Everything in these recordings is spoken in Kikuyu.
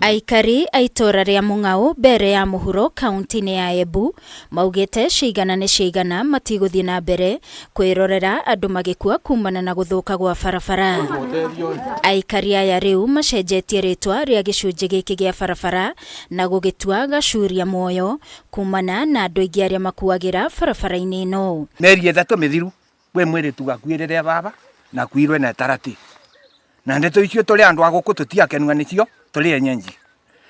Aikari a itũũra rĩa Mũng'aũ Mbeere ya Mũhuro kauntĩ-inĩ ya Embu maugĩte ciigana nĩ ciigana matigũthiĩ na mbere kwĩrorera andũ magĩkua kumana na gũthũka gwa barabara. Aikari aya rĩu macenjetie rĩtwa rĩa gĩcunjĩ gĩkĩ gĩa barabara na gũgĩtua Gacuria Muoyo kumana na andũ aingĩ arĩa makuagĩra barabara-inĩ ĩno. Mĩeri ĩthatũ mĩthiru kwĩ mwĩrĩtu wakuĩrĩre baba na akuirwe na etaratĩ na ndeto icio tũrĩ andũ a gũkũ tũtiakenua nĩcio tũrĩ enyenji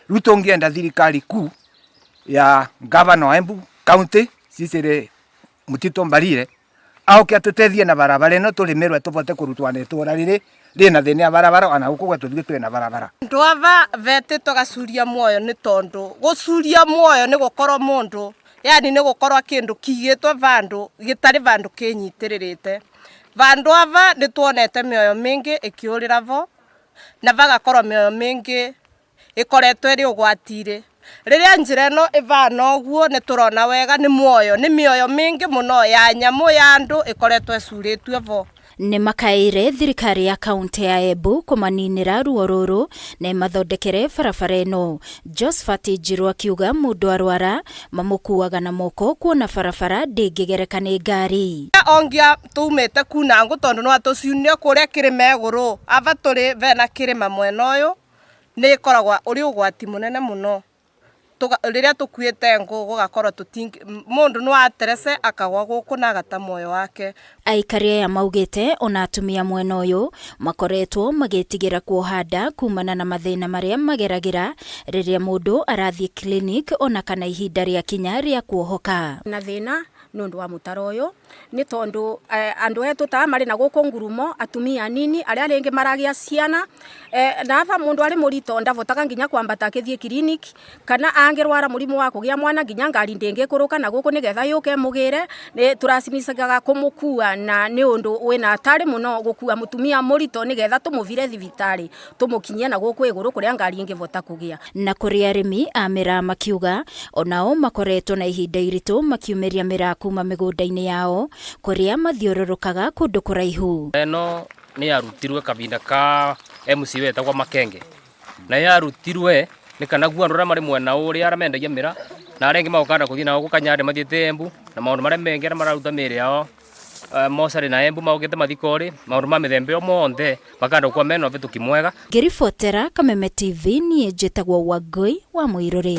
rĩu tũngĩenda thirikari kuu ya gavana wa Embu county Cecily Mutito Mbarire aoke atũteithie na barabara ĩno tũrĩmĩrwe tũbote kũrutwo na itũra rĩrĩ rĩna thĩna ya barabara ona gũkũ gwetũ ithuĩ twĩna barabara. Andũ ava vetĩtwo gacuria muoyo nĩ tondũ gũcuria muoyo nĩ gũkorwo mũndũ yani nĩ gũkorwo kĩndũ kĩigĩtwo vandũ gĩtarĩ vandũ kĩnyitĩrĩrĩte. Vandũ ava nĩ tuonete mĩoyo mĩingĩ ĩkĩũrĩra vo na vagakorwo mĩoyo mĩingĩ ĩkoretwo ĩrĩ ũgwati-inĩ. Rĩrĩa njĩra ĩno ĩvana ũguo nĩ tũrona wega nĩ muoyo, nĩ mĩoyo mĩingĩ mũno ya nyamũ, ya andũ ĩkoretwo ĩcurĩtio vo. Nĩ makaĩire thirikari ya kauntĩ ya Embu kũmaninĩra ruo rũrũ na ĩmathondekere barabara ĩno. Josphat Njiru akiuga mũndũ arwara mamũkuaga na moko kuona barabara ndĩngĩgereka nĩ ngari. Ongia tumĩte kuna ngũ tondũ no atũciunire kũrĩa kĩrĩma igũrũ ava tũrĩ vena kĩrĩma mwena ũyũ nĩ ĩkoragwo ũrĩ ũgwati mũnene mũno rĩrĩa tũkuĩte ngũ gũgakorwo mũndũ no aterece akagwa gũkũ na agata muoyo wake. Aikari aya maugĩte ona atumia mwena ũyũ makoretwo magĩtigĩra kuoha nda kumana na mathĩna marĩa mageragĩra rĩrĩa mũndũ arathiĩ clinic ona kana ihinda rĩa kinya rĩa kuohoka. Na thĩna nĩ ũndũ wa mũtaro ũyũ nĩ tondũ andũ etu ta marĩ na gũkũ ngurumo atumia anini arĩa rĩngĩ maragĩa ciana na aba mũndũ arĩ mũritũ ndavotaga nginya kwambata akĩthiĩ clinic kana angĩrwara mũrimũ wa kũgĩa mwana nginya ngari ndĩngĩkũrũka na gũkũ nĩgetha yũke ĩmũgĩre nĩ tũracimicaga kũmũkua na nĩ ũndũ wĩna hatari mũno gũkua mũtumia mũritũ nĩgetha tũmũvire thibitarĩ tũmũkinyie na gũkũ igũrũ kũrĩa ngari ĩngĩvota kũgĩa. Na kũrĩ arĩmi a mĩraa makiuga onao makoretwo na ihinda iritũ makiumĩria mĩraa kuma mĩgũnda-inĩ yao kũrĩa mathiũrũrũkaga kũndũ kũraihu. Ĩno nĩ yarutirwe kahinda ka MC wetagwo Makenge na yarutirwe nĩ kana guo andũ arĩa marĩ mwena ũrĩa arĩa mendagia mĩraa na arĩa angĩ magũkanda kũthiĩ nao gũkanyande mathiĩte Embu na maũndũ marĩa mengĩ arĩa mararuta mĩĩrĩ yao mocarĩ na Embu maũkĩte mathiko-rĩ maũndũ ma mĩthemba ĩyo monthe makanda gũkorwo mena ũhĩtũki mwega. Ngĩribotera Kameme TV niĩ njĩtagwo Wangũi wa Mũirũrĩ.